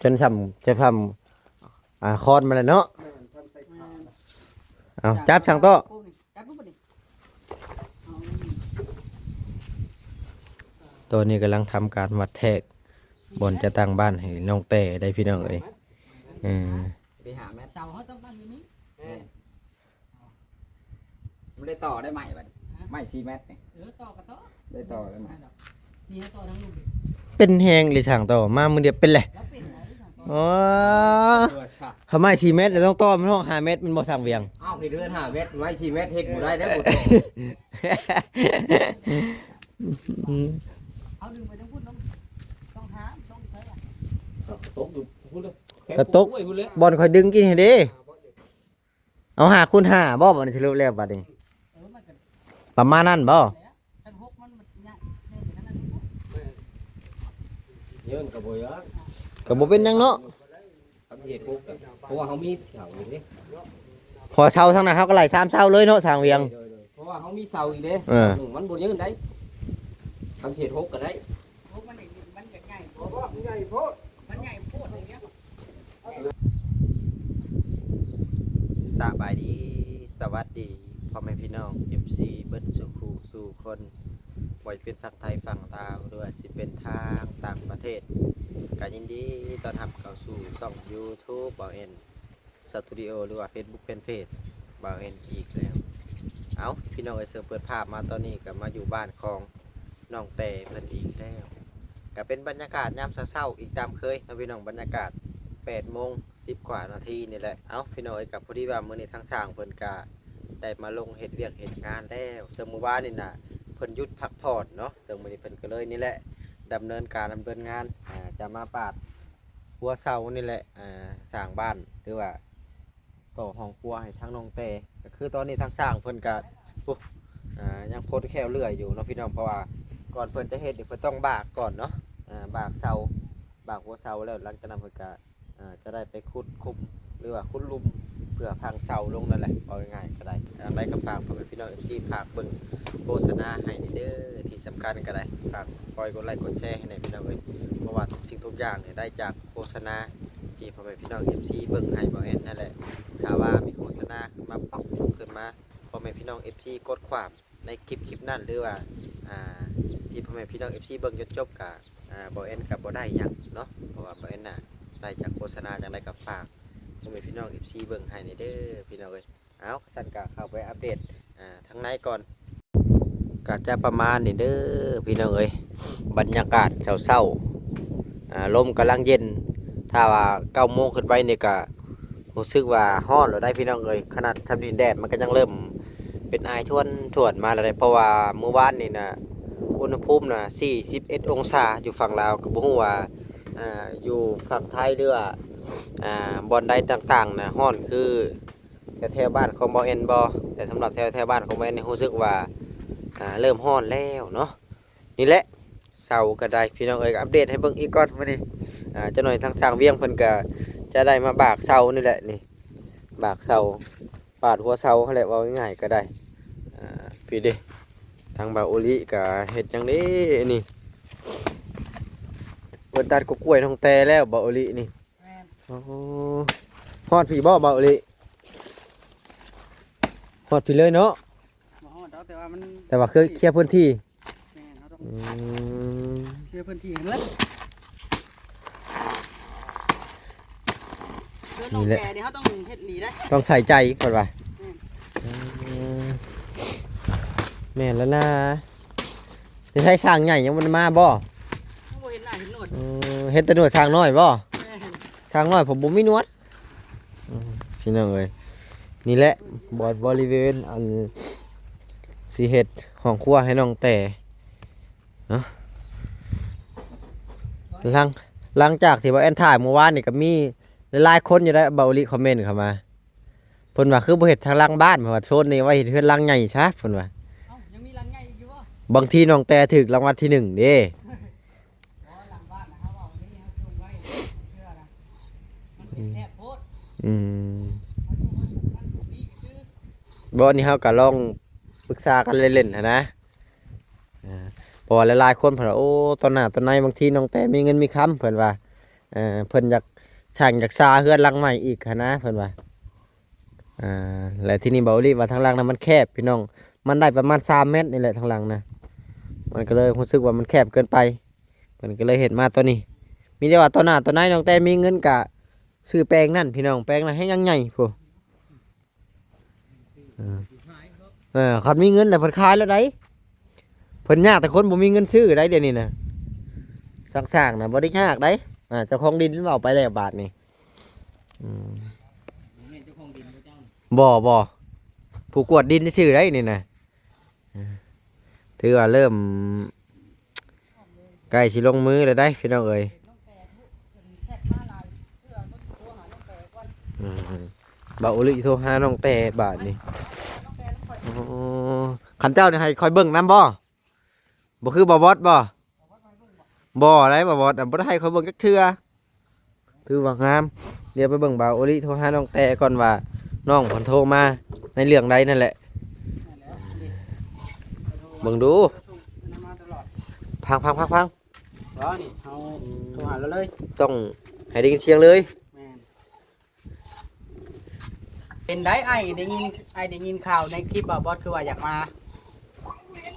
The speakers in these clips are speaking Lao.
ຈົນຊ່ຳ ຈະຊ່ຳ ອ່າ ຄ້ອນມາແລ້ວເນາະ. ເອົາ ຈັບຊ່າງໂຕ. ຈັບລູກບັດນີ້. ຕອນນີ້ກຳລັງທຳການວັດແທກ ບ່ອນຈະຕັ້ງບ້ານໃຫ້ນ້ອງແຕ້ໄດ້ພີ່ນ້ອງເອີຍ. ເອີ ໄປຫາແມັດ ເສົາເຮົາຕ້ອງຕັ້ງຢູ່ນີ້. ແມ່ນ. ມັນໄດ້ຕໍ່ໄດ້ໄມ້ບັດນີ້ ຮະ ໄມ້ສີ່ແມັດນີ້. ເອີ ຕໍ່ກໍຕໍ່ ໄດ້ຕໍ່ໄດ້ໄມ້. ນີ້ເຮົາຕໍ່ທາງລຸ່ມ ເປັນແຮງເລີຍຊ່າງຕໍ່ ມາມື້ດຽວເປັນແຫຼະ. ແລ້ວເປັນໄດ໋ຊ່າງຕໍ່. ອໍ ເອີ ຊ່າງ ເຂົາໄມ້ສີ່ແມັດ ແລ້ວຕ້ອງຕໍ່ມັນຮອດຫ້າແມັດ ແມ່ນບໍ່ຊ່າງວຽງ? ເອົ້າ ເຮັດເຮືອນຫ້າແມັດ ໄມ້ສີ່ແມັດ ເຮັດບໍ່ໄດ້ເດ້. ອືມ ເອົາດຶງໄປທາງພຸ້ນ ຕ້ອງ ຕ້ອງຫາ ຕ້ອງໃຊ້ລະ. ຕົກຢູ່ພຸ້ນເດ້ ກະຕົກ ໂອ້ຍ ພຸ້ນເດ້ ບ່ອນຂ້ອຍດຶງກີ້ຫັ້ນເດ້. ເອົາຫ້າຄູນຫ້າບໍ່ ບັດນີ້ ສະຫຼຸບແລ້ວບັດນີ້ ເອີ ມັນກໍ ປະມານນັ້ນບໍ່? ຄັນຫົກມັນ ມັນຍາກ ເຍີ້ນກໍບໍ່ຍາກ ກໍບໍ່ເປັນຫຍັງເນາະ. ຄັນເຮັດຫົກກໍ ເພາະວ່າເຮົາມີເສົາຢູ່ເດ້ ເພາະເສົາທາງນັ້ນເຮົາກໍໄລ່ສາມເສົາເລີຍເນາະ ຊ່າງວຽງ. ໂດຍ ໂດຍ ເພາະວ່າເຮົາມີເສົາອີກເດ້. ເອີ ມັນບໍ່ເຍີ້ນໄດ໋ ຄັນຊິເຮັດຫົກກໍໄດ້. ມັນ ມັນໃຫຍ່ໂພດ ມັນໃຫຍ່ໂພດ. ສະບາຍດີ ສະຫວັດດີ ພໍ່ແມ່ພີ່ນ້ອງ ເອັຟຊີ ເບິດສູ່ຄູ່ສູ່ຄົນ ບໍ່ວ່າຈະເປັນຝັ່ງໄທຝັ່ງລາວ ຫຼືວ່າຊິເປັນທາງຕ່າງປະເທດ ກະຍິນດີຕ້ອນຮັບເຂົ້າສູ່ຊ່ອງຢູທູບ ບ່າວເອັນ ສະຕູດິໂອ ຫຼືວ່າເຟສບຸກແຟນເພຈ ບ່າວເອັນ ອີກແລ້ວ. ເອົ້າ ພີ່ນ້ອງເອີຍ ເຊິ່ງເປີດພາບມາຕອນນີ້ກໍມາຢູ່ບ້ານຂອງນ້ອງແຕ້ເພິ່ນອີກແລ້ວ ກໍເປັນບັນຍາກາດຍາມເຊົ້າໆ ອີກຕາມເຄີຍເນາະພີ່ນ້ອງ ບັນຍາກາດແປດໂມງສິບກວ່ານາທີນີ້ແຫຼະ. ເອົ້າ ພີ່ນ້ອງເອີຍ ກໍພໍດີວ່າມື້ນີ້ທາງຊ່າງເພິ່ນກໍໄດ້ມາລົງເຮັດວຽກເຮັດງານແລ້ວ ເຊິ່ງມື້ວານນີ້ນະເພິ່ນຢຸດພັກຜ່ອນເນາະ ເຊິ່ງມື້ນີ້ເພິ່ນກໍເລີຍນີ້ແຫຼະ ດຳເນີນການດຳເນີນງານ ອ່າ ຈະມາປາດ ຄົວເສົານີ້ແຫຼະ ອ່າ ສ້າງບ້ານ ຫຼືວ່າຕໍ່ຫ້ອງຄົວໃຫ້ທາງນ້ອງແຕ້ ກໍຄືຕອນນີ້ທາງຊ່າງເພິ່ນກໍ ໂອ້ ອ່າ ຍັງພົນແຂ້ວເລື່ອຍຢູ່ເນາະພີ່ນ້ອງ ເພາະວ່າກ່ອນເພິ່ນຈະເຮັດນີ້ ເພິ່ນຕ້ອງບາກກ່ອນເນາະ ອ່າ ບາກເສົາ ບາກຫົວເສົາ ແລ້ວຫຼັງຈາກນັ້ນເພິ່ນກໍ ອ່າ ຈະໄດ້ໄປຂຸດຂຸມ ຫຼືວ່າຂຸດຫຼຸມ ເພື່ອຝັງເສົາລົງນັ້ນແຫຼະ ເວົ້າງ່າຍໆກໍໄດ້. ຈັ່ງໃດກໍຝາກພໍ່ແມ່ພີ່ນ້ອງເອັຟຊີ ຝາກເບິ່ງໂຄສະນາໃຫ້ແດ່ເດີ ທີ່ສຳຄັນກໍໄດ້ ຝາກ ຄອຍກົດໄລ້ກົດແຊໃຫ້ແດ່ພີ່ນ້ອງເອີຍ ເພາະວ່າທຸກສິ່ງທຸກຢ່າງນີ້ໄດ້ຈາກໂຄສະນາທີ່ພໍ່ແມ່ພີ່ນ້ອງເອັຟຊີເບິ່ງໃຫ້ບ່າວແອນນັ້ນແຫຼະ. ຖ້າວ່າມີໂຄສະນາຂຶ້ນມາປັອບຂຶ້ນມາ ພໍ່ແມ່ພີ່ນ້ອງເອັຟຊີກົດຂວາມໃນຄລິບຄລິບນັ້ນ ຫຼືວ່າ ອ່າ ທີ່ພໍ່ແມ່ພີ່ນ້ອງເອັຟຊີເບິ່ງຈົນຈົບກະ ອ່າ ບ່າວແອນກະບໍ່ໄດ້ຫຍັງເນາະ ເພາະວ່າບ່າວແອນນະໄດ້ຈາກໂຄສະນາ. ຈັ່ງໃດກະຝາກພໍ່ແມ່ພີ່ນ້ອງເອັຟຊີເບິ່ງໃຫ້ແດ່ເດີພີ່ນ້ອງເອີຍ. ເອົາ ຊັ້ນກະເຂົ້າໄປອັບເດດ ອ່າ ທາງໃນກ່ອນ ກະຈະປະມານນີ້ເດີພີ່ນ້ອງເອີຍ ບັນຍາກາດເຊົ້າໆ ອ່າ ລົມກຳລັງເຢັນ ຖ້າວ່າເກົ້າໂມງຂຶ້ນໄປນີ້ກະຮູ້ສຶກວ່າຮ້ອນແລ້ວໄດ໋ພີ່ນ້ອງເອີຍ. ຂະໜາດຊ່ຳນີ້ແດດມັນກໍຍັງເລີ່ມເປັນອາຍທວນໆມາແລ້ວໄດ໋ ເພາະວ່າມື້ວານນີ້ນະ ອຸນຫະພູມນະ ສີ່ສິບເອັດອົງສາ ຢູ່ຝັ່ງລາວ ກໍບໍ່ຮູ້ວ່າ ອ່າ ຢູ່ຝັ່ງໄທ ຫຼືວ່າ ອ່າ ບ່ອນໃດຕ່າງໆນະ ຮ້ອນຄື ແຖວໆບ້ານຂອງບ່າວແອນບໍ່ ແຕ່ສຳລັບແຖວໆບ້ານຂອງບ່າວແອນນີ້ຮູ້ສຶກວ່າ ອ່າ ເລີ່ມຮ້ອນແລ້ວເນາະ. ນີ້ແຫຼະ ເສົາກໍໄດ້ພີ່ນ້ອງເອີຍ ອັບເດດໃຫ້ເບິ່ງອີກກ່ອນມື້ນີ້. ອ່າ ຈັກໜ່ອຍທາງຊ່າງວຽງເພິ່ນກໍຈະໄດ້ມາບາກເສົານີ້ແຫຼະ ນີ້ ບາກເສົາ ປາດຫົວເສົາຫັ້ນແຫຼະ ເວົ້າງ່າຍໆກໍໄດ້. ອ່າ ພີ້ເດ້ ທາງບ່າວໂອລິກໍເຮັດຫຍັງເດ້ນີ້ ເພິ່ນຕັດກະກ້ວຍນ້ອງແຕ້ແລ້ວ ບ່າວໂອລິນີ້. ແມ່ນ. ໂອ້ ຮອດພີ້ບໍ່ ບ່າວໂອລິ? ຮອດພີ້ເລີຍເນາະ? ບໍ່ຮອດດອກ ແຕ່ວ່າມັນ ແຕ່ວ່າຄືເຄຍພື້ນທີ່. ແມ່ນ ເຮົາຕ້ອງ ອືມ ເຄຍພື້ນທີ່ໃຫ້ໝົດ. ເລື່ອງນ້ອງແກ້ນີ້ເຮົາຕ້ອງເຮັດອີ່ຫຼີເດ້ ຕ້ອງໃສ່ໃຈເພິ່ນວ່າ. ແມ່ນ. ອືມ ແມ່ນແລ້ວນາ. ໄປໃສ ຊ່າງໃຫຍ່ຍັງບໍ່ໄດ້ມາບໍ່? ຍັງບໍ່ເຫັນໜ້າເຫັນໜວດ. ເອີ ເຫັນແຕ່ໜວດຊ່າງນ້ອຍບໍ່? ແມ່ນ. ຊ່າງນ້ອຍເພິ່ນບໍ່ມີໜວດ. ອືມ ພີ່ນ້ອງເອີຍ ນີ້ແຫຼະ ບ່ອນບໍລິເວນອັນຊິເຮັດຫ້ອງຄົວໃຫ້ນ້ອງແຕ້ເນາະ. ຫຼັງ ຫຼັງຈາກທີ່ບ່າວແອນຖ່າຍມື້ວານນີ້ ກໍມີຫຼາຍໆຄົນຢູ່ໄດ໋ ບ່າວໂອລິຄອມເມັນເຂົ້າມາ ເພິ່ນວ່າຄືບໍ່ເຮັດທາງຫຼັງບ້ານ ເພິ່ນວ່າໂຊນນີ້ໄວ້ເຮັດເຮືອນຫຼັງໃຫຍ່ຊະ ເພິ່ນວ່າ. ເອົ້າ ຍັງມີຫຼັງໃຫຍ່ອີກຢູ່ບໍ່? ບາງທີນ້ອງແຕ້ຖືກລາງວັນທີໜຶ່ງເດ້. ບໍ່ ຫຼັງບ້ານນະ ເຮົາເອົານີ້ ເຮົາຈົ່ງໄວ້ເພື່ອນະ ມັນແຄບໂພດ. ອືມ ເຮົາຈົ່ງໄວ້ປູກນັ້ນປູກນີ້ຊື່ໆ. ບໍ່ ອັນນີ້ເຮົາກໍລອງປຶກສາກັນເລ່ນໆຫັ້ນນະ. ອ່າ າະວ່າຫຼາຍໆຄົນເພິ່ນວ່າ ໂອ້ ຕອນໜ້າຕອນໃນບາງທີນ້ອງແຕ້ມີເງິນມີຄຳ ເພິ່ນວ່າ ເອີ ເພິ່ນຢາກສ້າງຢາກສາເຮືອນຫຼັງໃໝ່ອີກຫັ້ນນະ ເພິ່ນວ່າ. ອ່າ ແລະທີ່ນີ້ບ່າວອີ່ຫຼີວ່າທາງຫຼັງນະມັນແຄບພີ່ນ້ອງ ມັນໄດ້ປະມານສາມແມັດນີ້ແຫຼະທາງຫຼັງນະ ມັນກໍເລີຍຮູ້ສຶກວ່າມັນແຄບເກີນໄປ ເພິ່ນກໍເລີຍເຮັດມາຕົວນີ້. ມີແຕ່ວ່າຕອນໜ້າຕອນໃນນ້ອງແຕ້ມີເງິນກະຊື້ແປງນັ້ນພີ່ນ້ອງ ແປງນັ້ນແຮງຍັງໃຫຍ່ພຸ້ນ. ເອີ ເອີ ຄັນມີເງິນແລ້ວເພິ່ນຂາຍແລ້ວໃດ ເພິ່ນຍາກແຕ່ຄົນບໍ່ມີເງິນຊື້ໃດ ດຽວນີ້ນະ ສ້າງໆນະບໍ່ໄດ້ຍາກໃດ. ອ່າ ເຈົ້າຂອງດິນເວົ້າໄປແລ້ວບາດນີ້. ອືມ ບໍ່ ບໍ່ ຜູ້ກວດດິນຊື່ໃດນີ້ນະ. ເອີ ຖືວ່າເລີ່ມໃກ້ຊິລົງມືແລ້ວໃດ໋ພີ່ນ້ອງເອີຍ. ອືມ ບ່າວອີ່ຫຼີໂທຫານ້ອງແຕ້ບາດນີ້. ໂອ້ ຄັນເຈົ້ານີ້ໃຫ້ຂ້ອຍເບິ່ງນຳບໍ່? ບໍ່ຄືບ່າວບອດບໍ່? ບໍ່ໄດ໋ ບ່າວບອດບໍ່ໄດ້ໃຫ້ຂ້ອຍເບິ່ງຈັກເທື່ອ. ຖືວ່າງາມ. ດຽວໄປເບິ່ງບ່າວໂອລິໂທຫານ້ອງແຕ້ກ່ອນວ່ານ້ອງເພິ່ນໂທມາໃນເລື່ອງໃດນັ້ນແຫຼະ. ເບິ່ງດູ. ພັງໆໆໆ ບໍ່ນີ້ ເຮົາໂທຫາລາວເລີຍ ຕ້ອງໃຫ້ໄດ້ຍິນສຽງເລີຍ. ແມ່ນ. ເປັນໃດອ້າຍ ໄດ້ຍິນ ອ້າຍໄດ້ຍິນຂ່າວໃນຄລິບວ່າບອດຄືວ່າຢາກມາ? ແມ່ນ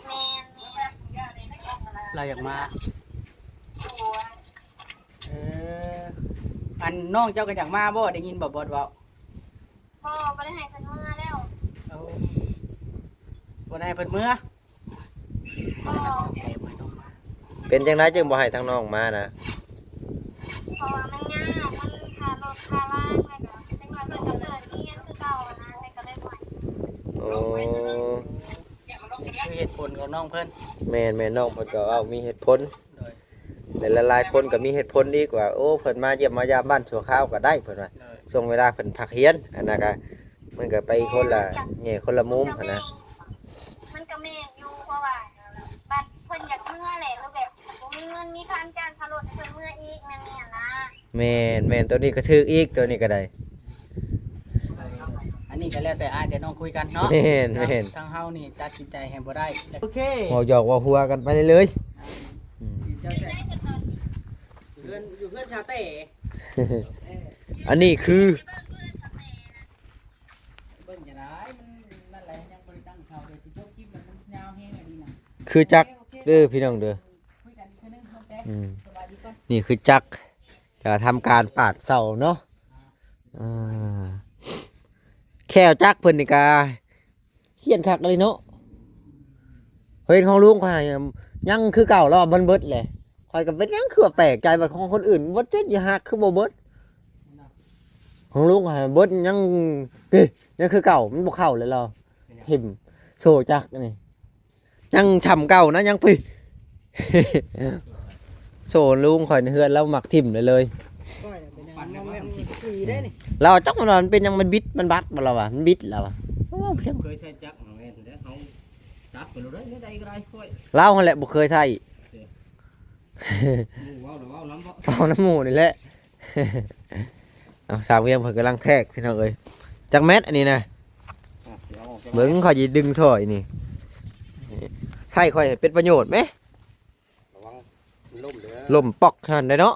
ລາວຢາກມາ. ເອີ ອັນນ້ອງເຈົ້າກໍຢາກມາບໍ່? ໄດ້ຍິນບໍ່ບອດເວົ້າ? ບໍ່ ບໍ່ໄດ້ໃຫ້ເພິ່ນເມືອແລ້ວ. ເອົາ ບໍ່ໄດ້ໃຫ້ເພິ່ນເມືອ? ເປັນຈັ່ງໃດຈຶ່ງບໍ່ໃຫ້ທາງນ້ອງມານະ? ເພາະວ່າມັນຍາກ ມັນຄ່າລົດຄ່າລາ ແລ້ວກໍຈັກໜ້ອຍເພິ່ນກໍເລີກຮຽນຄືເກົ່າຫັ້ນນະ ແລ້ວກໍເລີຍບໍ່ໃຫ້. ໂອ້ ນີ້ຄືເຫດຜົນຂອງນ້ອງເພິ່ນ. ແມ່ນໆ ນ້ອງເພິ່ນກໍເວົ້າມີເຫດຜົນ. ໂດຍ ແລະຫຼາຍໆຄົນກໍມີເຫດຜົນອີກວ່າ ໂອ້ ເພິ່ນມາຢ້ຽມມາຢາມບ້ານຊົ່ວຄາວກໍໄດ້ ເພິ່ນວ່າ. ໂດຍ ຊ່ວງເວລາເພິ່ນພັກຮຽນ ອັນນັ້ນກໍ ມັນກໍໄປຄົນລະແງ່ຄົນລະມຸມຫັ້ນນະ. ມັນກໍແມ່ນຢູ່ ເພາະວ່າບັດເພິ່ນຢາກເມືອແຫຼະ ຫຼືແບບບໍ່ມີເງິນມີຄຳຈ່າຍຄ່າລົດໃຫ້ເພິ່ນເມືອອີກ ແມ່ນແມ່ນນະ. ແມ່ນໆ ໂຕນີ້ກໍຖືກອີກ ໂຕນີ້ກໍໄດ້. ອັນນີ້ກໍແລ້ວແຕ່ອ້າຍແຕ່ນ້ອງຄຸຍກັນເນາະ. ແມ່ນໆ ທາງເຮົານີ້ຕັດສິນໃຈໃຫ້ບໍ່ໄດ້. ໂອເຄ ເວົ້າຫຍອກເວົ້າຫົວກັນໄປເລື້ອຍໆ. ອ່າ ອືມ ຢູ່ເຮືອນ ຢູ່ເຮືອນຊາເຕ້. ອັນນີ້ຄື ເບິ່ງຈະໄດ້ ມັນນັ້ນແຫຼະ ຍັງບໍ່ໄດ້ຕັ້ງເສົາ ດຽວຊິຈົບຄລິບແລ້ວ ມັນຍາວແຮງອັນນີ້ນະ. ຄືຈັກເດີພີ່ນ້ອງເດີ. ອືມ ນີ້ຄືຈັກ ຈະທຳການປາດເສົາເນາະ. ອ່າ ແຂ້ວຈັກເພິ່ນນີ້ກະ ຂຽນຄັກອີ່ຫຼີເນາະ. ຂ້ອຍເຫັນຂອງລຸງຂ້ອຍຍັງຄືເກົ່າ ລາວວ່າມັນເບິດແຫຼະ. ຂ້ອຍກໍເປັນຫຍັງຄືວ່າແປກໃຈ ວ່າຂອງຄົນອື່ນເບິດ ເຈັດຢູ່ ຫັກຄືບໍ່ເບິດ. ຂອງລຸງຂ້ອຍເບິດ ຍັງ ເອີ ຍັງຄືເກົ່າ ມັນບໍ່ເຂົ້າແລ້ວ ລາວ ເປັນຫຍັງ? ຖິ້ມໂສ້ຈັກນີ້ ຍັງຊ່ຳເກົ່ານະ ຍັງ ໂອ້ຍ ໂສ້ລຸງຂ້ອຍໃນເຮືອນ ລາວມັກຖິ້ມເລີຍ. ຂ້ອຍເປັນຫຍັງ ມັນ ມັນຂີ້ໄດ້ນີ້ ລາວຈັກມັນວ່າມັນເປັນຫຍັງ ມັນບິດ ມັນບັດບໍ່ ລາວວ່າມັນບິດ ລາວວ່າ. ໂອ້ ເຄີຍໃຊ້ຈັກ ແມ່ນແລ້ວ ເຮົາຕັດໄປໂລດເດ້ ແນວໃດກໍໄດ້ ຂ້ອຍ ລາວຫັ້ນແຫຼະບໍ່ເຄີຍໃຊ້. ເອີ ໝູ່ເວົ້າລະເວົ້ານຳບໍ່? ເວົ້ານຳໝູ່ນີ້ແຫຼະ. ເອົາ ສາວວຽງເພິ່ນກຳລັງແທກພີ່ນ້ອງເອີຍ. ຈັກແມັດອັນນີ້ນະ? ອ່ະ ຊິເອົາອອກຈາກ ເບິ່ງ ຂ້ອຍຊິດຶງຊ່ອຍນີ້ ໃຊ້ຂ້ອຍໃຫ້ເປັນປະໂຫຍດແມ. ລະວັງມັນລົ້ມເດີ ລົ້ມປອກຫັ້ນໄດ໋ເນາະ.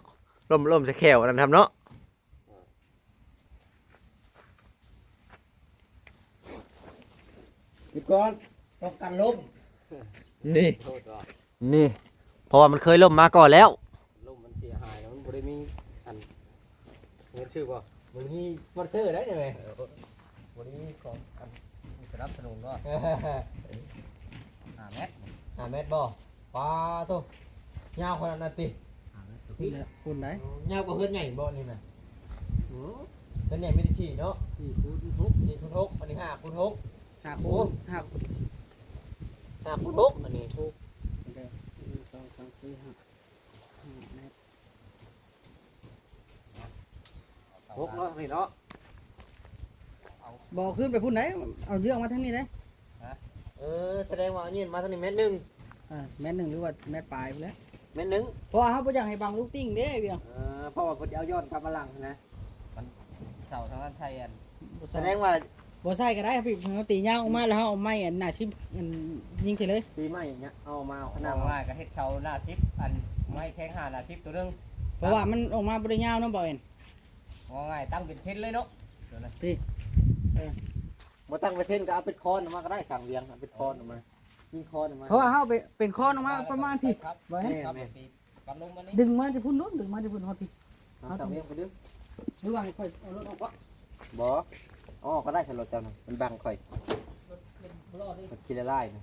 ລົ້ມ ລົ້ມໃສ່ແຂ້ວອັນນັ້ນທຳເນາະ. ເກັບກ່ອນ ປ້ອງກັນລົ້ມ. ນີ້ ໂທດວ່າ ນີ້ ເພາະວ່າມັນເຄີຍລົ້ມມາກ່ອນແລ້ວ. ລົ້ມມັນເສຍຫາຍ ແລ້ວມັນບໍ່ໄດ້ມີອັນ ເງິນຊື້ບໍ່? ບໍ່ໄດ້ມີສະປອນເຊີໄດ໋ນີ້ແມ່. ເອີ ບໍ່ໄດ້ມີຂອງອັນສະໜັບສະໜູນບໍ່? ຫ້າແມັດ ຫ້າແມັດບໍ່? ປາໂທ້ ຍາວຂະໜາດນັ້ນຕິ? ຫ້າແມັດ ພຸ້ນແຫຼະ ພຸ້ນໄດ໋. ຍາວກວ່າເຮືອນໃຫຍ່ບໍ່ນີ້ນະ? ໂອ້ ເຮືອນໃຫຍ່ມີແຕ່ສີ່ເນາະ ສີ່ຄູນຫົກ ສີ່ຄູນຫົກ ອັນນີ້ຫ້າຄູນຫົກ ຫ້າຄູນ ໂອ້ ຫ້າ ຫ້າຄູນຫົກ ອັນນີ້ຫົກ ເດີ ໜຶ່ງ ສອງ ສາມ ສີ່ ຫ້າ ຫ້າແມັດ. ຫົກເນາະ ນີ້ເນາະ. ບໍ່ ຂຶ້ນໄປພຸ້ນໄດ໋ ເອົາເຍືອກມາທາງນີ້ໄດ໋. ຮະ? ເອີ ສະແດງວ່າເອົາຍື່ນມາທາງນີ້ແມັດໜຶ່ງ. ອ່າ ແມັດໜຶ່ງ ຫຼືວ່າແມັດປາຍພຸ້ນແຫຼະ ແມັດໜຶ່ງ. ເພາະວ່າເຮົາບໍ່ຢາກໃຫ້ບັງລູກຕິ່ງເດ້ ວຽງ. ເອີ ເພາະວ່າເພິ່ນຈະເອົາຍ້ອນກັບມາຫຼັງຫັ້ນນະ. ມັນເສົາທາງນັ້ນໃສ່ອັນ ສະແດງວ່າ ບໍ່ໃສ່ກໍໄດ້ ພີ່ ເຮົາຕີຍາວອອກມາ ແລ້ວເຮົາເອົາໄມ້ອັນໜ້າສິບ ອັນຍິງໃສ່ເລີຍ. ປີໃໝ່ເນຍ ເອົາມາເອົາຂະໜາດ ເວົ້າງ່າຍກໍເຮັດເສົາໜ້າສິບ ອັນໄມ້ແທງຫ້າໜ້າສິບຕົວໜຶ່ງ. ເພາະວ່າມັນອອກມາບໍ່ໄດ້ຍາວເນາະ ບໍ່ແມ່ນ ເວົ້າງ່າຍຕັ້ງເປັນເສັ້ນເລີຍເນາະ ຕົວນັ້ນ ພີ່ ເອີ ບໍ່ຕັ້ງເປັນເສັ້ນກໍເອົາເປັນຄອນອອກມາກໍໄດ້ ສ້າງວຽງ ເອົາເປັນຄອນອອກມາ ຍິງຄອນອອກມາ. ເພາະວ່າເຮົາໄປເປັນຄອນອອກມາປະມານພີ້ ບໍ່ແມ່ນ ແມ່ນໆ ກັບລົມອັນນີ້ ດຶງມາແຕ່ພຸ້ນໂລດ ດຶງມາແຕ່ພຸ້ນຮອດພີ້. ເອົາ ເອົາ ສາມວຽງໄປດຶງ ຫຼືວ່າໃຫ້ຂ້ອຍເອົາລົດອອກບໍ່? ບໍ່ ເອົາອອກກໍໄດ້ ຄັນລົດເຈົ້ານະ ມັນບັງຂ້ອຍ ລົດ ລົດບໍ່ລໍເດ້ ລົດຂີ່ລະລາຍນະ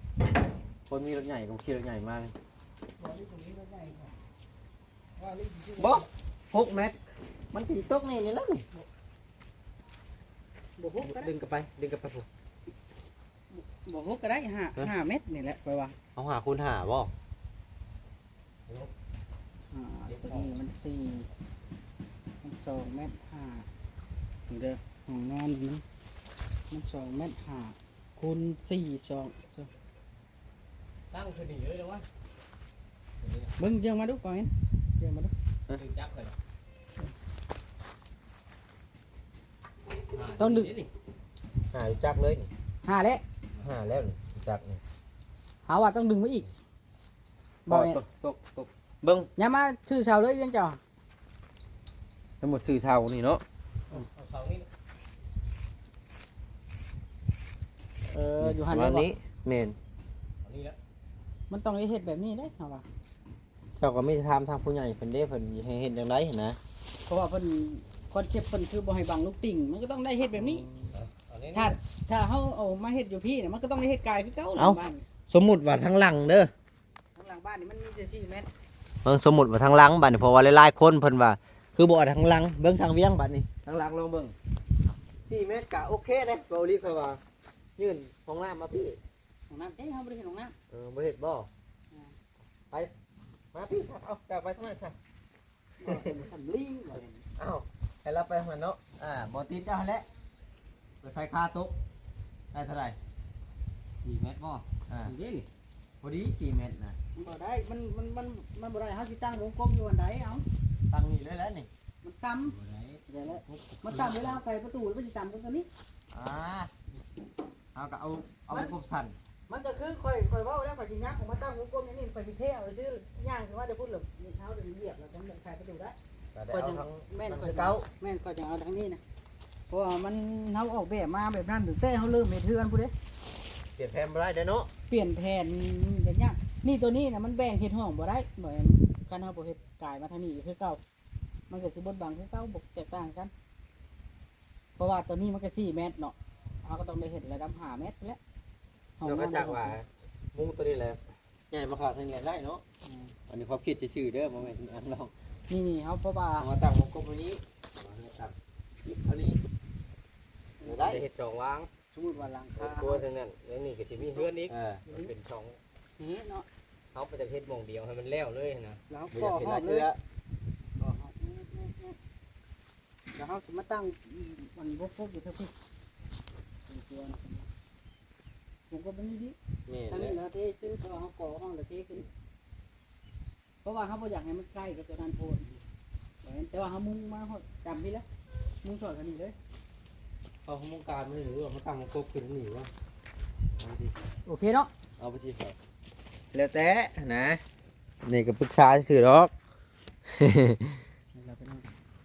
ຄົນມີລົດໃຫຍ່ກໍຂີ່ລົດໃຫຍ່ມາເລີຍ. ບໍ່ ຫົກແມັດ ມັນຊິຕົກນີ້ ນີ້ແລ້ວນີ້ ບໍ່ຫົກກໍໄດ້ ດຶງກັບໄປ ດຶງກັບໄປພຸ້ນ ບໍ່ຫົກກໍໄດ້ ຫ້າ ຮະ ຫ້າແມັດນີ້ແຫຼະ ຂ້ອຍວ່າ ເອົາຫ້າຄູນຫ້າບໍ່? ອ່າ ຕົວນີ້ມັນສີ່ ມັນສອງແມັດຫ້າ ນີ້ເດີ ຫ້ອງນອນມັນ ມັນສອງແມັດຫ້າ ຄູນສີ່ ສອງ ຕັ້ງຄືນີ້ເລີຍເດ້ວະ ເບິ່ງ ເຢີ້ອງມາດູກ່ອນ ເຢີ້ອງມາດູ ເອີ ຈັບເລີຍ ຕ້ອງດຶງ ຫ້າ ຈັກເລີຍນີ້ ຫ້າແລ້ວ ຫ້າແລ້ວນີ້ ຈັກນີ້ ຫາວ່າຕ້ອງດຶງມາອີກ. ບໍ່ ບໍ່ແມ່ນ ຕົກ ຕົກ ຕົກ ເບິ່ງ ຢ່າມາຖືເສົາເລີຍວຽງເຈົ້າ ທັງໝົດຖືເສົານີ້ເນາະ ເອົາເສົານີ້ ເອີ ຢູ່ຫັ້ນ ປະມານນີ້ ແມ່ນ ເອົານີ້ລະ ມັນຕ້ອງໄດ້ເຮັດແບບນີ້ເດ້ ເຮົາວ່າ ເຈົ້າກໍມີແຕ່ຖາມທາງຜູ້ໃຫຍ່ເພິ່ນເດ້ ເພິ່ນໃຫ້ເຮັດຈັ່ງໃດຫັ້ນນະ ເພາະວ່າເພິ່ນ ຄອນເຊັບເພິ່ນຄືບໍ່ໃຫ້ບັງລູກຕິ່ງ ມັນກໍຕ້ອງໄດ້ເຮັດແບບນີ້ ເອົານີ້ ຖ້າ ຖ້າເຮົາເອົາມາເຮັດຢູ່ພີ້ນະ ມັນກໍຕ້ອງໄດ້ເຮັດກາຍຄືເກົ່າ ເອົ້າ ຫຼັງບ້ານ ສົມມຸດວ່າທາງຫຼັງເດີ ທາງຫຼັງບ້ານນີ້ມັນມີແຕ່ສີ່ແມັດ ເບິ່ງ ສົມມຸດວ່າທາງຫຼັງບາດນີ້ ເພາະວ່າຫຼາຍໆຄົນເພິ່ນວ່າ ຄືບໍ່ເອົາທາງຫຼັງ ເບິ່ງຊ່າງວຽງບາດນີ້ ທາງຫຼັງລອງເບິ່ງ ສີ່ແມັດກະໂອເຄເດ້ ເວົ້າອີ່ຫຼີ ຂ້ອຍວ່າຍື່ນຫ້ອງນ້ຳມາພີ້ ຫ້ອງນ້ຳເດ້ ເຮົາບໍ່ໄດ້ເຮັດຫ້ອງນ້ຳ ເອີ ບໍ່ເຮັດບໍ່? ອ່າ ໄປ ມາພີ້ ເອົາ ເຈົ້າໄປທາງນັ້ນຊະ. ເວົ້າເປັນສຳລີງ ເອົ້າ ໃຫ້ລາວໄປຫັ້ນເນາະ ອ່າ ບໍ່ຕິດເຈົ້າຫັ້ນແຫຼະ ໄປໃສ່ຄາຕົກ ໄດ້ເທົ່າໃດ? ສີ່ແມັດບໍ່? ອ່າ ນີ້ເດ້ນີ້ ພໍດີສີ່ແມັດນະ ມັນບໍ່ໄດ້ ມັນ ມັນ ມັນ ມັນບໍ່ໄດ້ ເຮົາຊິຕັ້ງວົງກົບຢູ່ອັນໃດ ເອົາ ຕັ້ງນີ້ເລີຍແຫຼະນີ້ ມັນຕ່ຳ ບໍ່ໄດ້ ໄດ້ແລ້ວ ມັນຕ່ຳ ເວລາເຮົາໃສ່ປະຕູ ມັນຊິຕ່ຳກວ່າຕົວນີ້ ອ່າ ເຮົາກໍເອົາ ເອົາ ມັນ ວົງກົບສັ້ນ ມັນກໍຄືຂ້ອຍ ຂ້ອຍເວົ້າແລ້ວ ຂ້ອຍຊິຍັບອອກມາຕັ້ງວົງກົບຢ່າງນີ້ ຂ້ອຍຊິເທເອົາຊື່ ຍ່າງຂຶ້ນມາແຕ່ພຸ້ນ ແລ້ວເຮົາຈະຢຽບ ແລ້ວຈະໃສ່ປະຕູໄດ້ ກໍໄດ້ ຂ້ອຍຈັ່ງ ເອົາທາງ ແມ່ນ ຂ້ອຍ ເກົ່າ ແມ່ນ ຂ້ອຍຈັ່ງເອົາທາງນີ້ນະ ເພາະວ່າມັນ ເຮົາອອກແບບມາແບບນັ້ນ ຕັ້ງແຕ່ເຮົາເລີ່ມເຮັດເຮືອນພຸ້ນເດ້ ປ່ຽນແຜນບໍ່ໄດ້ເດ້ເນາະ ປ່ຽນແຜນກໍຍາກ ນີ້ ຕົວນີ້ນະ ມັນແບ່ງເຮັດຫ້ອງບໍ່ໄດ້ ບໍ່ແມ່ນ ຄັນເຮົາບໍ່ເຮັດກາຍມາທາງນີ້ກໍຄືເກົ່າ ມັນກໍຊິບົດບັງຄືເກົ່າ ບໍ່ແຕກຕ່າງກັນ ເພາະວ່າຕົວນີ້ມັນກໍສີ່ແມັດເນາະ ເຮົາກໍຕ້ອງໄດ້ເຮັດລະດັບຫ້າແມັດພຸ້ນແຫຼະ ຫ້ອງ ແລ້ວກໍຈັກວ່າມຸງຕົວນີ້ແຫຼະ ໃຫຍ່ມາຂາດທາງນີ້ໄດ້ເນາະ ອືມ ອັນນີ້ຄວາມຄິດຊື່ໆເດີ ບໍ່ແມ່ນອັນລອງ ນີ້ໆ ເຮົາ ເພາະວ່າເຮົາມາຕັ້ງວົງກົບຕົວນີ້ ເຮົາຕັ້ງອີກເທົ່ານີ້ ໄດ້ ໄດ້ເຮັດສອງວາງ ສົມມຸດວ່າຫຼັງຄາ ເຮັດຄົວທາງນັ້ນ ແລ້ວນີ້ກໍຊິມີເຮືອນອີກ ເອີ ມັນເປັນສອງ ນີ້ເນາະ ເຮົາກໍຈະເຮັດໝ່ອງດຽວໃຫ້ມັນແລ້ວເລີຍນະ ແລ້ວກໍເຮັດຫຼາຍເທື່ອ ກໍເຮົາ ແລ້ວເຮົາຊິມາຕັ້ງ ອັນ ບົກໆຢູ່ເທິງພີ້ ເປັນຕົວນະ ເປັນຕົວ ມັນນີ້ດີ ແມ່ນ ທາງນີ້ລະເທຄື ເພາະວ່າເຮົາກໍ່ຫ້ອງລະເທຂຶ້ນ ເພາະວ່າເຮົາບໍ່ຢາກໃຫ້ມັນໃກ້ກັບຕົວນັ້ນໂພດ ແຕ່ວ່າເຮົາມຸງມາຮອດກາງພີ້ແຫຼະ ມຸງສອດເທົ່ານີ້ເລີຍ ເອົາມຸງກາງມານີ້ ຫຼືວ່າມາຕັ້ງກົບຂຶ້ນນີ້ວະ ເອົາຊິ ໂອເຄເນາະ ເອົາໄປຊິ ແລ້ວແຕ່ນະ ນີ້ກໍປຶກສາຊື່ໆດອກ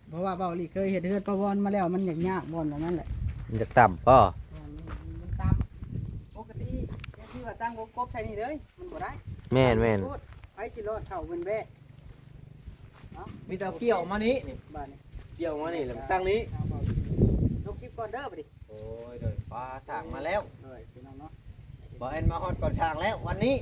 ເພາະວ່າເບົາຫຼີເຄີຍເຮັດເຮືອນປະວອນມາແລ້ວ ມັນຍາກໆບ່ອນອັນນັ້ນແຫຼະ ມັນຢາກຕ່ຳບໍ່ ແມ່ນ ມັນຕ່ຳ ປົກກະຕິ ຄືວ່າຕັ້ງວົງກົບໃສ່ນີ້ເລີຍ ມັນບໍ່ໄດ້ ແມ່ນໆ ໂພດ ໃຜຊິລອດເຂົ້າເປັນແບະ ເອົາ ມີແຕ່ເອົາກ້ຽວມານີ້ ບາດນີ້ ກ້ຽວມານີ້ ແລ້ວຕັ້ງນີ້ ເອົາ ເອົາ ລົງຄລິບກ່ອນເດີບາດນີ້ ໂອ້ຍ ໂດຍ ປາ ຊ່າງມາແລ້ວ ໂດຍ ພີ່ນ້ອງເນາະ ບ່າວແອນມາຮອດກ່ອນຊ່າງແລ້ວວັນນີ້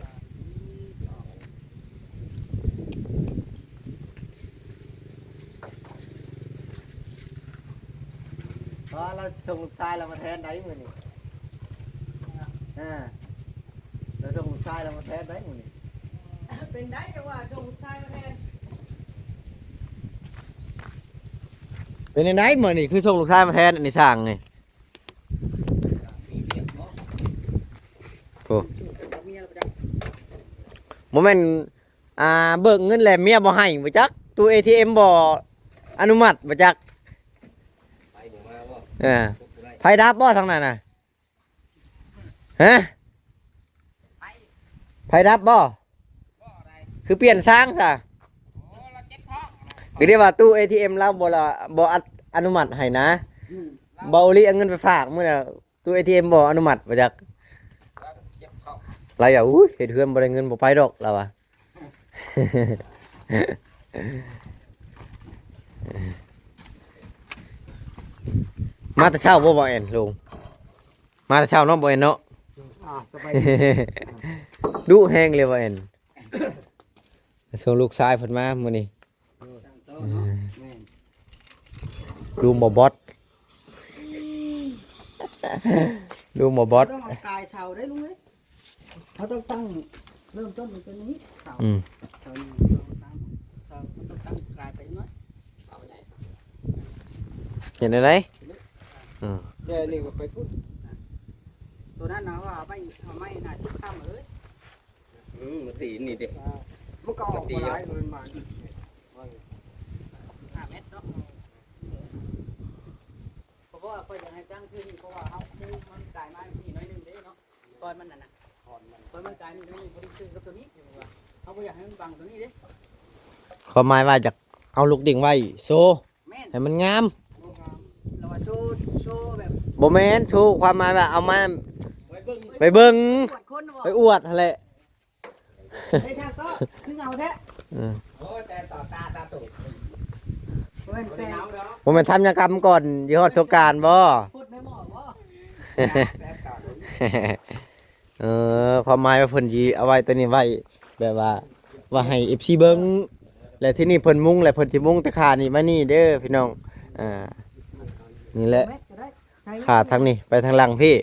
ເພາະວ່າລາວສົ່ງລູກຊາຍລາວມາແທນໄດມື້ນີ້ ອ່າ ລາວສົ່ງລູກຊາຍລາວມາແທນໄດມື້ນີ້ ເປັນໄດຈັ່ງວ່າສົ່ງລູກຊາຍມາແທນ ເປັນຈັ່ງໃດມື້ນີ້ຄືສົ່ງລູກຊາຍມາແທນ ອັນນີ້ຊ່າງນີ້ ໂອ້ ບໍ່ແມ່ນ ອ່າ ເບີກເງິນແລ້ວເມຍບໍ່ໃຫ້ບໍ່ຈັກ ຕູ້ເອທີເອັມບໍ່ອະນຸມັດບໍ່ຈັກ ໄຟບໍ່ມາບໍ່ ເອີ ໄຟດັບບໍ່ທາງນັ້ນນະ ຮະ? ໄຟດັບບໍ່? ຄືປ່ຽນຊ່າງຊະ? ກໍໄດ້ວ່າຕູ້ເອທີເອັມລາວບໍ່ລະ ບໍ່ອະ ອະນຸມັດໃຫ້ນະ. ອືມ ເບົາອີ່ຫຼີເອົາເງິນໄປຝາກມື້ນະ ຕູ້ເອທີເອັມບໍ່ອະນຸມັດວ່າຈັກ. ລາວຢາກ ອຸ້ຍ ເຮັດເຮືອນບໍ່ໄດ້ເງິນບໍ່ໄປດອກ ລາວວ່າ. ມາແຕ່ເຊົ້າບໍ່ ບໍ່ແອນ ລຸງ? ມາແຕ່ເຊົ້າເນາະ ບໍ່ແອນເນາະ? ອ່າ ສະບາຍດີ. ດຸແຮງເລີຍ ບໍ່ແອນ. ສົ່ງລູກຊາຍເພິ່ນມາມື້ນີ້. ເອີ ລຸງບໍ່ບອດ ລຸງບໍ່ບອດ. ຕ້ອງເອົາກາຍເສົາເດ້ລຸງເອີຍ. ເຮົາຕ້ອງຕັ້ງ ເລີ່ມຕົ້ນເປັນຕົວນີ້ ເສົາ. ອືມ ເສົາໜຶ່ງ ສອງ ສາມ ເສົາ ເຮົາຕ້ອງຕັ້ງກາຍໄປໜ້ອຍ. ເຫັນໄດ້? ອືມ ແຕ່ນີ້ກໍໄປພຸ້ນ. ຕົວນັ້ນນະ ວ່າເອົາໄມ້ ເອົາໄມ້ໜ້າສິບຄ້ຳເອີຍ. ອືມ ມາຕີນນີ້ເດ້. ອ່າ ມັນກໍອອກມາຫຼາຍ ມັນມາ ຫ້າແມັດເນາະ. ເພາະວ່າຂ້ອຍຢາກໃຫ້ຕັ້ງຄືນີ້ ເພາະວ່າເຮົາ ມັນກາຍມານີ້ໜ້ອຍໜຶ່ງເດ້ເນາະ. ກ້ອນມັນນັ້ນນະ ກ້ອນມັນ ກ້ອນມັນກາຍນີ້ໜ້ອຍໜຶ່ງ ພໍດີຄືກັບຕົວນີ້. ເຮົາບໍ່ຢາກໃຫ້ມັນບັງຕົວນີ້ເດ້. ຄວາມໝາຍວ່າຢາກເອົາລູກດິງໄວ້ໂຊ ແມ່ນ ໃຫ້ມັນງາມ. ແລ້ວວ່າໂຊ ໂຊແບບ ບໍ່ແມ່ນໂຊ ຄວາມໝາຍວ່າເອົາມາ ໄປເບິ່ງ ໄປເບິ່ງ ອວດຄົນບໍ່ ໄປອວດຫັ້ນແຫຼະ. ເຮີ້ຍ ຊ່າງໂຕ ຄືເຫງົາແທ້. ອືມ ໂອ້ ແຕ່ຕໍ່ຕາຕາໂຕ ບໍ່ແມ່ນແຕ່ ບໍ່ແມ່ນທຳຍາກຳກ່ອນຊິຮອດສົງການບໍ່? ພຸດໃນໝໍ້ບໍ່? ເອີ ຄວາມໝາຍວ່າເພິ່ນຊິເອົາໄວ້ຕົວນີ້ໄວ້ ແບບວ່າ ວ່າໃຫ້ເອັຟຊີເບິ່ງ ແລະທີ່ນີ້ເພິ່ນມຸງ ແລະເພິ່ນຊິມຸງຕາຂ່ານີ້ມານີ້ເດີພີ່ນ້ອງ. ອ່າ ນີ້ແຫຼະ ແມັດກໍໄດ້. ຫາທາງນີ້ໄປທາງຫຼັງພີ້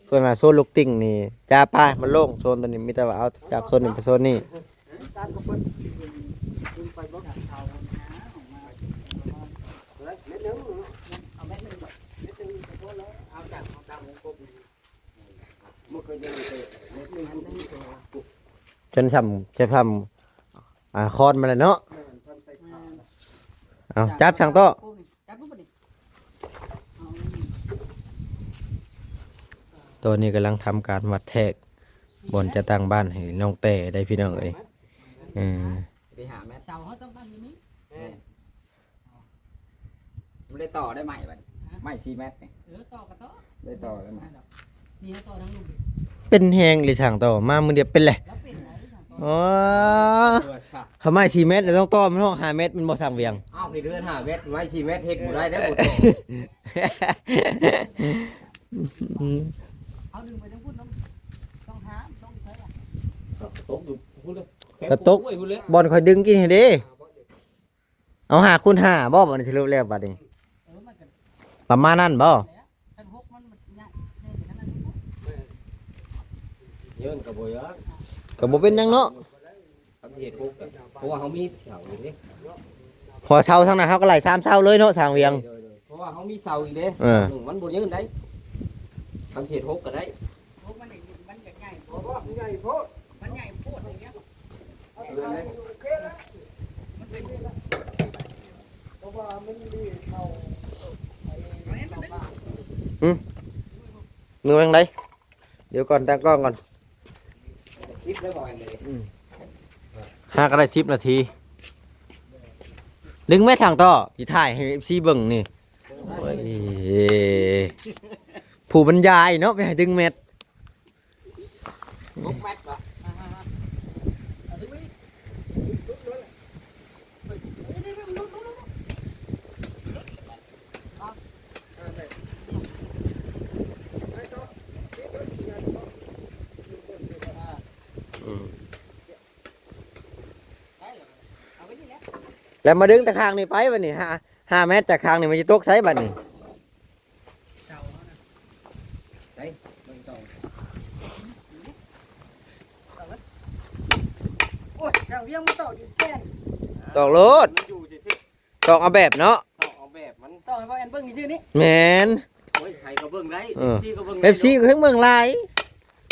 ເພິ່ນວ່າໂຊນລູກຕິ່ງນີ້ ຈ້າໄປ ມັນໂລ່ງ ໂຊນຕົວນີ້ມີແຕ່ວ່າເອົາຈາກໂຊນນີ້ໄປໂຊນນີ້. ຈົນສ່ຳ ຈະສ່ຳ ອ່າ ຄອນມາແລ້ວເນາະ. ເອົາ ຈັບຊ່າງໂຕ. ຈັບລົງໄປນີ້ ຕອນນີ້ກຳລັງທຳການວັດແທກ ບ່ອນຈະຕັ້ງບ້ານໃຫ້ນ້ອງແຕ້ໄດ້ພີ່ນ້ອງເອີຍ. ເອີ ໄດ້ຫ້າແມັດ ເສົາເຮົາຕ້ອງຕັ້ງຢູ່ນີ້. ແມ່ນ ມັນໄດ້ຕໍ່ໄດ້ໄມ້ບັດນີ້ ຮະ ໄມ້ສີ່ແມັດນີ້. ເອີ ຕໍ່ກໍຕໍ່ ໄດ້ຕໍ່ໄດ້ໄມ້ ນີ້ເຮົາຕໍ່ທາງລຸ່ມ. ເປັນແຮງເລີຍຊ່າງໂຕ ມາມື້ດຽວເປັນແຫຼະ. ອໍ ຖ້າໄມ້ສີ່ແມັດແລ້ວຕ້ອງຕໍ່ມັນເນາະ ຫ້າແມັດແມ່ນບໍ່ຊ່າງວຽງ? ອ້າວ ເຮັດເຮືອນຫ້າແມັດ ໄມ້ສີ່ແມັດເຮັດບໍ່ໄດ້ເດ້. ບໍ່ຕໍ່ ເຮົາດຶງໄປທາງພຸ້ນ ຕ້ອງ ຕ້ອງຫາ ຕ້ອງໃຊ້ລະ ກະຕົກຢູ່ພຸ້ນເລີຍ ກະຕົກ ໂອ້ຍ ພຸ້ນເລີຍ ບ່ອນຂ້ອຍດຶງກີ້ຫັ້ນເດ້. ເອົາຫ້າຄູນຫ້າບໍ່ ບັດນີ້ ສະຫຼຸບແລ້ວບັດນີ້? ເອີ ມັນກໍ ປະມານນັ້ນບໍ່? ຄັນຫົກມັນ ມັນໃຫຍ່ ໃຫຍ່ໄປທາງນັ້ນຢູ່. ເອີ ເຍິນກໍບໍ່ຢາກ ກໍບໍ່ເປັນຫຍັງເນາະ. ຄັນເຮັດຫົກກໍ ເພາະວ່າເຮົາມີເສົາຢູ່ເດ້. ຫົວເສົາທາງນັ້ນເຮົາກໍໄລ່ສາມເສົາເລີຍເນາະ ຊ່າງວຽງ. ໂດຍໆ ເພາະວ່າເຮົາມີເສົາອີກເດ້. ເອີ ມັນບໍ່ຍື່ນໄດ້ ຄັນເຮັດຫົກກໍໄດ້. ໂອ້ ມັນ ມັນຢາກໃຫຍ່ໂພດ ມັນໃຫຍ່ໂພດ ມັນໃຫຍ່ໂພດຢ່າງເງຍ. ເອົາໄປໂອເຄລະ ມັນເປັນ ເພາະວ່າມັນມີເຂົ້າ ເອົາໃຫ້ມັນໄດ້ ຫຶ ມືວ່າຈັ່ງໃດ? ດຽວກ່ອນ ຕັ້ງກ້ອງກ່ອນ. ອືມ ຫາກໍໄດ້ສິບນາທີ. ດຶງແມັດທາງຕໍ່ ຊິຖ່າຍໃຫ້ເອັຟຊີເບິ່ງນີ້. ໂອ້ຍ ຜູ້ບັນຍາຍເນາະ ໄປໃຫ້ດຶງແມັດ. ຫົກແມັດບໍ່? ອືມ ແລ້ວມາດຶງແຕ່ຂ້າງນີ້ໄປບັດນີ້ ຫ້າ ຫ້າແມັດຈາກຂ້າງນີ້ ມັນຈະຕົກໃສບັດນີ້? ໃສ ເບິ່ງຕໍ່ ໂອ້ຍ ທາງວຽງມັນຕອກຢູ່ແປ້ນ ຕອກໂລດ ມັນຢູ່ຊື່ໆ ຕອກເອົາແບບເນາະ ຕອກເອົາແບບມັນ ຕອກໃຫ້ເຂົາແອນເບິ່ງຊື່ໆນີ້ ແມ່ນ ໂອ້ຍ ໃຜກໍເບິ່ງໄດ້ ເອີ ເອັຟຊີກໍເບິ່ງໄດ້ ເອັຟຊີກໍເບິ່ງຫຼາຍ.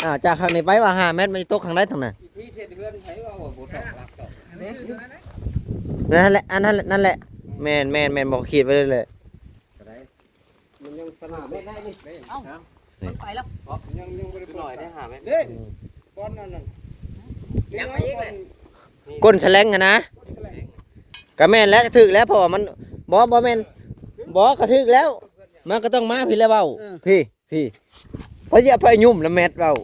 ອ່າ ຈາກຂ້າງນີ້ໄປວ່າຫ້າແມັດ ມັນຈະຕົກຂ້າງໃດທາງນັ້ນ? ທີ່ເຮັດເຮືອນໃຜວ່າບໍ່ຕອກຫຼັກດອກ ນັ້ນແຫຼະ ອັນນັ້ນແຫຼະ ນັ້ນແຫຼະ ແມ່ນໆໆ ບໍ່ຄິດໄວ້ເລີຍແຫຼະ ກໍໄດ້ ມັນຍັງຂະໜາດໄດ້ນີ້ ເອົ້າ ໄປແລ້ວ ຍັງ ຍັງບໍ່ໄດ້ ໜ້ອຍໄດ້ຫາແມ່ນ ເດ້ ອືມ ບ່ອນນັ້ນ ຍັງໄປອີກເລີຍ ກົ້ນສະແລັງຫັ້ນນະ ກະແມ່ນແຫຼະ ຖືກແລ້ວ ເພາະວ່າມັນ ບໍ່ ບໍ່ແມ່ນ ບໍ່ ກະຖືກແລ້ວ ມັນກະຕ້ອງມາພີ້ແລ້ວເວົ້າ ເອີ ພີ້ ພີ້ ພະເຢຍະພະຍຸ່ມນຳແມັດເວົ້າ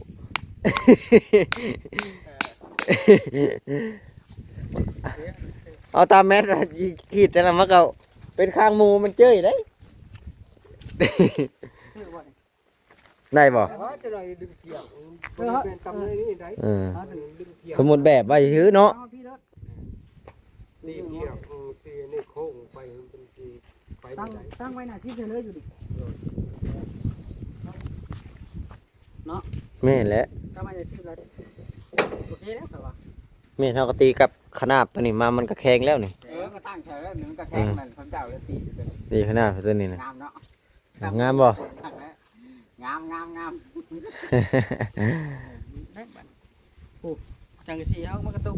ເອົາຕາມແມັດຂີດແຕ່ລະມັນກະເປັນຄາງໝູມັນເຈີ້ຍເດ້ ໄດ້ບໍ່? ເອີ ເອີ ສົມມຸດແບບໄວ້ຊື່ເນາະ ເອົາພີ້ເດີ ນີ້ເກຍ ເອີ ຕີໃນໂຄ້ງໄປ ມັນຊິໄປ ຕັ້ງ ໄດ້ ຕັ້ງໄວ້ໜ້າທີ່ເລີຍຢູ່ດິ ເອີ ເນາະ ແມ່ນແຫຼະ ຕັ້ງໄວ້ໜ້າທີ່ເລີຍ ໂອເຄແລ້ວຂ້ອຍວ່າ ແມ່ນ ເຮົາກະຕີກັບຂະໜາບໂຕນີ້ມາ ມັນກະແຂງແລ້ວນີ້ ເອີ ກະຕັ້ງໃສ່ແລ້ວ ມັນກະແຂງ ເອີ ມັນ ເຂົາເຈົ້າກະຕີໃສ່ໂຕນີ້ ຕີຂະໜາບໂຕນີ້ນະ ງາມເນາະ ງາມບໍ່? ງາມ ງາມ ງາມ ໂອ້ ຈັງກະສີເຮົາມັນກະຕົກ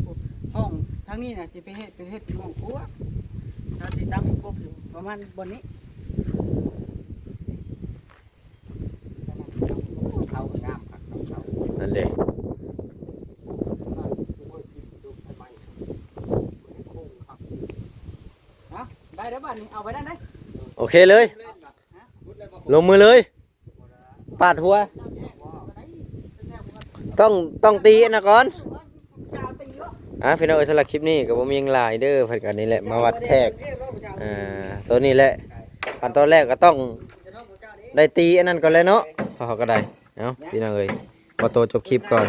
ຫ້ອງທາງນີ້ນະ ຊິໄປເຮັດ ເປັນເຮັດເປັນຫ້ອງຄົວ ເຮົາຊິຕັ້ງກົບຢູ່ປະມານບ່ອນນີ້ ເສົາງາມຄັກ ເສົາ ນັ້ນເດ້ ເອົາ ໄດ້ແລ້ວບາດນີ້ ເອົາໄປນັ້ນເດ້ ໂອເຄເລີຍ ລົງມືເລີຍ ປາດຫົວ ຕ້ອງ ຕ້ອງຕີອັນນັ້ນກ່ອນ ອ່າ ພີ່ນ້ອງເອີຍ ສຳລັບຄລິບນີ້ກະບໍ່ມີຫຍັງຫຼາຍເດີ ເພິ່ນກະນີ້ແຫຼະ ມາວັດແທກ ອ່າ ໂຕນີ້ແຫຼະ ຂັ້ນຕອນແລກກະຕ້ອງໄດ້ຕີອັນນັ້ນກ່ອນແຫຼະເນາະ ເຮົາກະໄດ້ ເອົາ ພີ່ນ້ອງເອີຍ ຂໍໂຕຈົບຄລິບກ່ອນ.